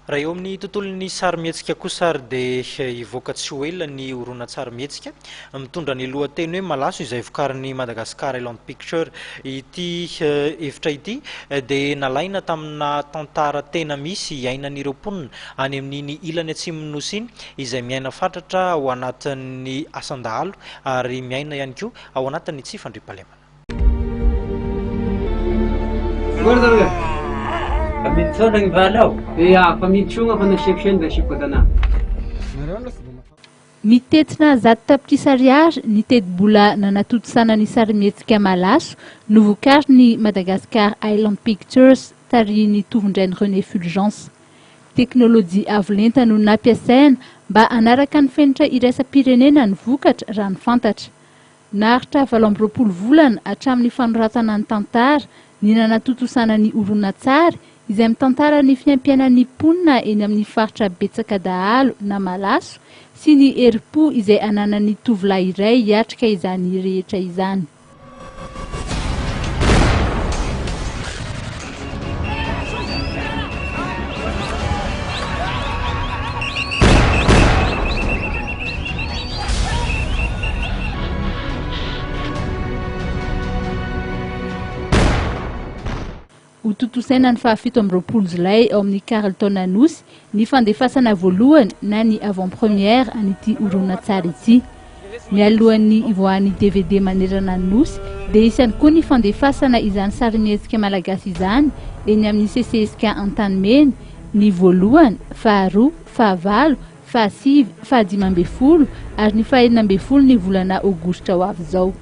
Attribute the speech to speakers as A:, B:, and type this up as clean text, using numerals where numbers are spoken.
A: Raha eo amin'ny tontolon'ny sarimihetsika kosa ary dia hivoaka tsy ho ela ny horonantsarimihetsika mitondra ny lohateny hoe Malaso izay vokarin'ny Madagascar Island Picture. Ity hevitra ity dia nalaina tamina tantara tena misy iainan'ireo mponina any amin'iny ilany atsimon'ny Nosy iny izay miaina fatratra ao anatin'ny asan-dahalo ary miaina ihany koa ao anatin'ny tsy fandriampahalemana.
B: Mitentina 100 tapitrisa ariary ny tetibola nanatontosana ny sarimihetsika Malaso novokarin'ny Madagascar Island Pictures tarihin'ny Tovondrainy René Fulgence. Teknolojia avo lenta no nampiasaina mba hanaraka ny fenitra iraisam-pirenena ny vokatra raha ny fantatra. Naharitra 28 volana hatramin'ny fanoratana ny tantara ny nanatontosana ny horonantsary izay mitantara ny fiaimpiainan'ny mponina eny amin'ny faritra betsaka dahalo na malaso sy ny herim-po izay ananan'ny tovolahy iray hiatrika izany rehetra izany. Hotontosaina ny faha 27 jolay ao amin'ny Carlton Anosy ny fandefasana voalohany na ny avant première an'ity horonantsary ity. Mialohan'ny hivoahan'ny dvd manerana ny Nosy dia hisy ihany koa ny fandefasana izany sarimihetsika malagasy izany eny amin'ny CCSK Antanimena, ny voalohany, faharoa, fahavalo, fahasivy, fahadimy ambin'ny folo ary ny faha-16 ny volana aogositra ho avy izao.